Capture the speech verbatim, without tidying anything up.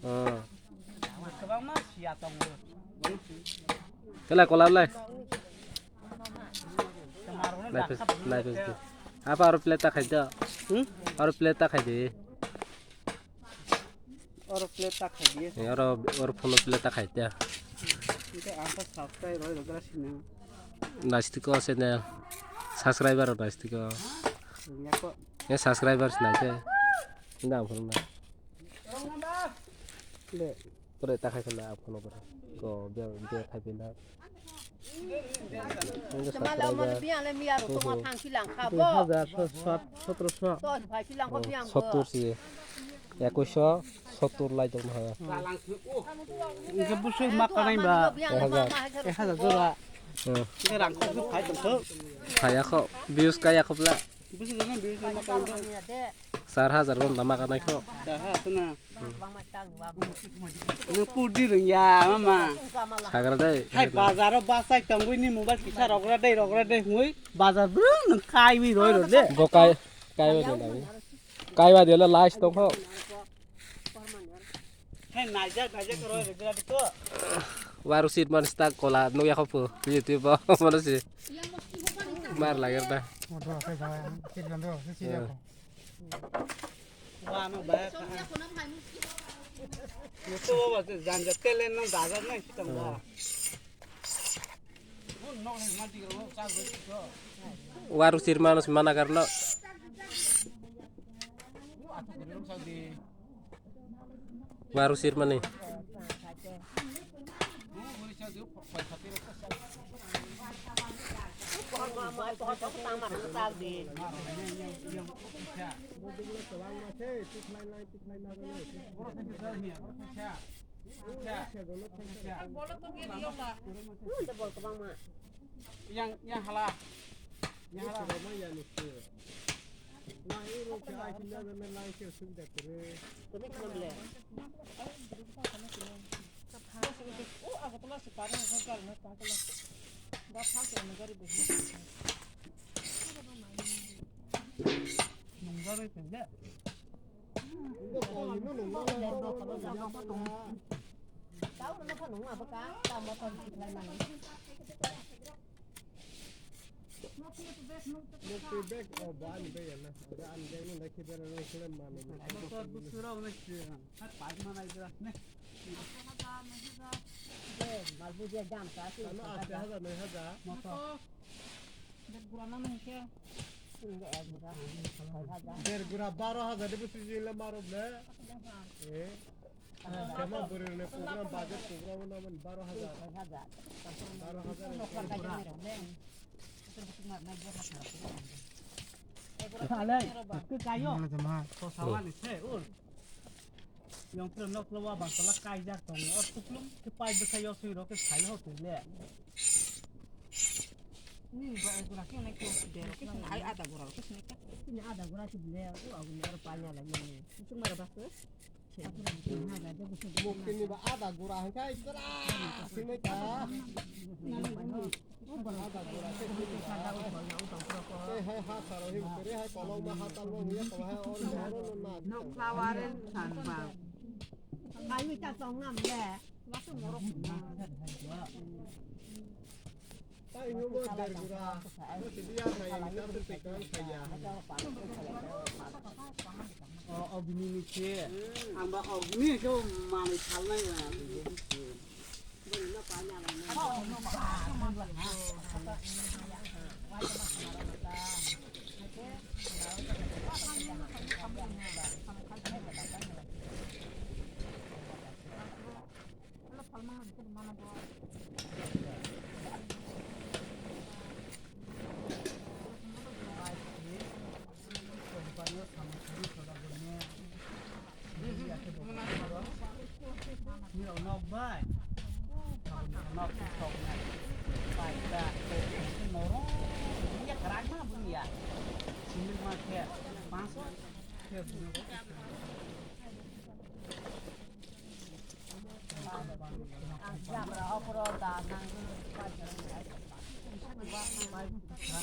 Hmm. Kwbangma siya tongo. Kela kola lai. Naipes, naipes di. Apa aro plate ta khai da? Hmm? Aro plate ta khai di. Oro plate ta khai di. Eh, oro, oro phone plate ta khai da. Ito ang ta subscribe roi roi sini. Nastiko channel. Subscriber nastiko. Yako. Ya subscribers nai ke. Nda phone na. Le. Pore ta khai na phone pore. Ko be be khai na. Tama la mo biang le miya ro tongma thang silang kha bo. Dui hajar sotro so. To phai silang kho biang bo. Sottor si. Ekuish so sottor lai tong ha. Inke busui ma kanai ba. Ek hajar. Ek hajar jora. Hmm. Inke rang kho phai tong kho. Phai ya kho. Views kaya kho bla. Busui jana views ma kanai ba. Char hajar gon dama kanai kho. Char hajar na. Nwng pudi rwngya mama. Sagra dai. Hai bazaro basai tongwi ni mobile kisa rogra dai rogra dai hwnwi bazar bwrwng nwng kaiwi roi rw de. Bo kai, kaiwa de dai. Kaiwa de la last tong kho. Hai naijak naijak roi rw gra to. Waru sit man sta kola nugya kho pu. YouTube bo mano si. Mar lager da. Wano ba. Mutu ba janja telen no daga nai sitang ba. Waru sir manus mana karno. Waru sir mani. Yang, yang hala. Yang hala. Der gura baro hajar de busi jile maro ble. Eh. Kema bwrwirokni program, budget program wngna mani baro hajar. Baro hajar. Salai, ke kayo. Mana jama? To sawani se, ur. Yang pura nok lo wa bang tola kaijak tong. Or tuklum ke pai bwsa yo sui ro ke sai ho tu le. Ni ba ek gura ke na ke de ro ke ai ada gura ke ni ka. Ni ada gura ke le, u agun aro panya la ni. Itu mara bas. Mukti ni ba ada gura hingkai kera sini ka. Ada gura ke sini ka. Hai, hai, ha saro him kere hai kolong ma ha tal ma muya kala hai or ma oro no na. Nok lawaren san ba. Kayu ta tong nam le. Lasu morok. Tai nyobo der gura. Mo sidi ya na yang tar de pekan kaya. O, o bini ni se. Ang ba o bini se manwi salnai ya.